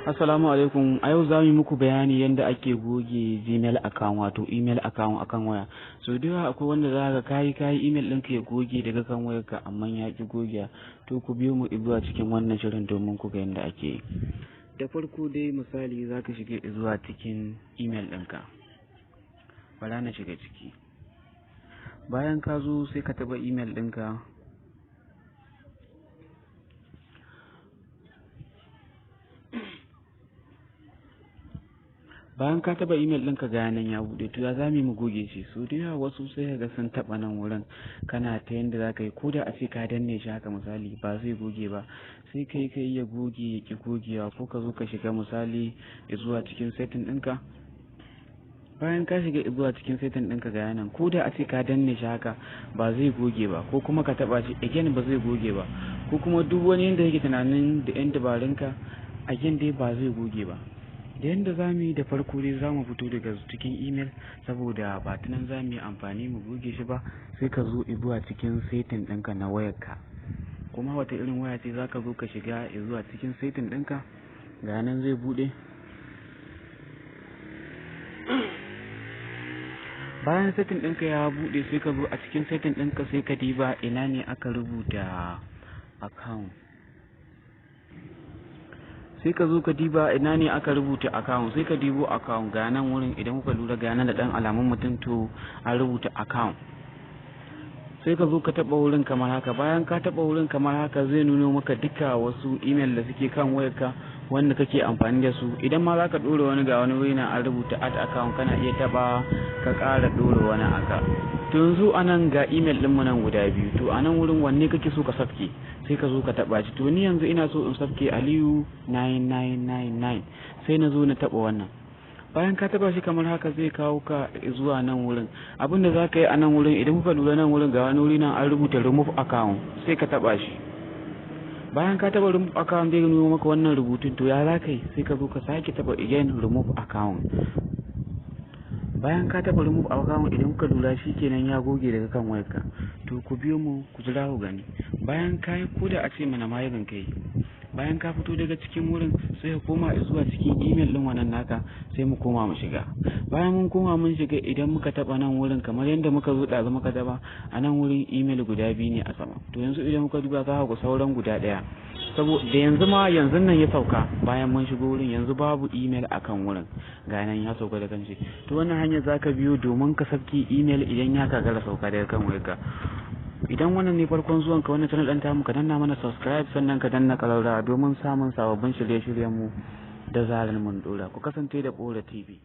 Assalamu alaikum. A yau za mu yi muku bayani yadda ake goge Gmail account, wato email account akan waya. So da yawa akwai wanda za ka kayi email ɗinka ya goge daga kan wayarka, amma ya ƙi gogewa. To ku biyo mu zuwa cikin wannan shirin domin ku ga yadda ake yi. Da farko dai, misali, za ka shiga zuwa cikin email ɗinka. Bara na shiga ciki. Bayan ka zo, sai ka taɓa email ɗinka. Bayan ka taba email ɗinka, ga nan ya buɗe. To ya za mu yi mu goge shi? So da yawa wasu sai ka ga sun taɓa nan wurin, kana ta yanda za ka yi, ko da a ce ka danne shi haka, misali, ba zai goge ba. Sai kai ka iya goge, ya ƙi gogewa. Ko ka zo ka shiga, misali, zuwa cikin setting ɗinka. Bayan ka shiga zuwa cikin setting ɗinka, ga nan, ko da a ce ka danne shi haka ba zai goge ba, ko kuma ka taɓa shi again ba zai goge ba, ko kuma duk wani yanda yake tunanin da yan dabarunka, again dai ba zai goge ba. Da yanda za mu yi, da farko dai za mu fito daga cikin email, saboda ba ta nan za mu yi amfani mu goge shi ba. Sai ka zo zuwa cikin setting ɗinka na wayarka, kuma wata irin waya ce, za ka zo ka shiga zuwa cikin setting ɗinka. Ga nan zai buɗe. Bayan setting ɗinka ya buɗe, sai ka zo a cikin setting ɗinka, sai ka diba ina ne aka rubuta account. Sai ka zo ka diba ina ne aka rubuta account, sai ka dibo account. Ga nan wurin, idan kuka lura, ga nan da dan alamun mutum, to an rubuta account. Sai ka zo ka taba wurin kamar haka. Bayan ka taba wurin kamar haka, zai nuno maka duka wasu email da suke kan wayarka wanda kake amfani da su. Idan ma za ka ɗora wani, ga wani wuri na an rubuta add account, kana iya taba ka ƙara ɗora wani aka. To yanzu anan ga email ɗinmu nan guda biyu. To anan wurin wanne kake so ka safke? Sai ka zo ka taba shi. To ni yanzu ina so in safke Aliyu 9999, sai na zo na taba wannan. Bayan ka taba shi kamar haka, zai kawo ka zuwa nan wurin. Abin da za ka yi a nan wurin, idan kuka lura, nan wurin ga wani wuri nan an rubuta remove account, sai ka taba shi. Bayan ka taba remove account, zai nuna maka wannan rubutun. To ya za ka yi? Sai ka zo ka sake taba again remove account. Bayan ka taba remove account, idan kuka lura, shi kenan ya goge daga kan wayarka. To ku biyo mu ku jira ku gani. Bayan ka yi, ko da a ce mana mayarin kai, bayan ka fito daga cikin wurin, sai ka koma zuwa cikin email din wannan naka. Sai mu koma mu shiga. Bayan mun koma mun shiga, idan muka taba nan wurin kamar yadda muka zo ɗazu muka taba a nan wurin, email guda biyu ne a sama. To yanzu idan muka duba, za ku sauran guda ɗaya, saboda yanzu ma yanzu nan ya sauka. Bayan mun shigo wurin, yanzu babu email akan wurin, ga nan ya sauka da kanshi. To wannan hanyar zaka biyo domin ka sauke email idan ya gagara sauka daga kan wayarka. Idan wannan ne farkon zuwan ka wannan channel ɗin tamu, ka danna mana subscribe, sannan ka danna ƙararrawa domin samun sababbin shirye-shiryen mu da zarar mun dora. Ku kasance da Bora TV.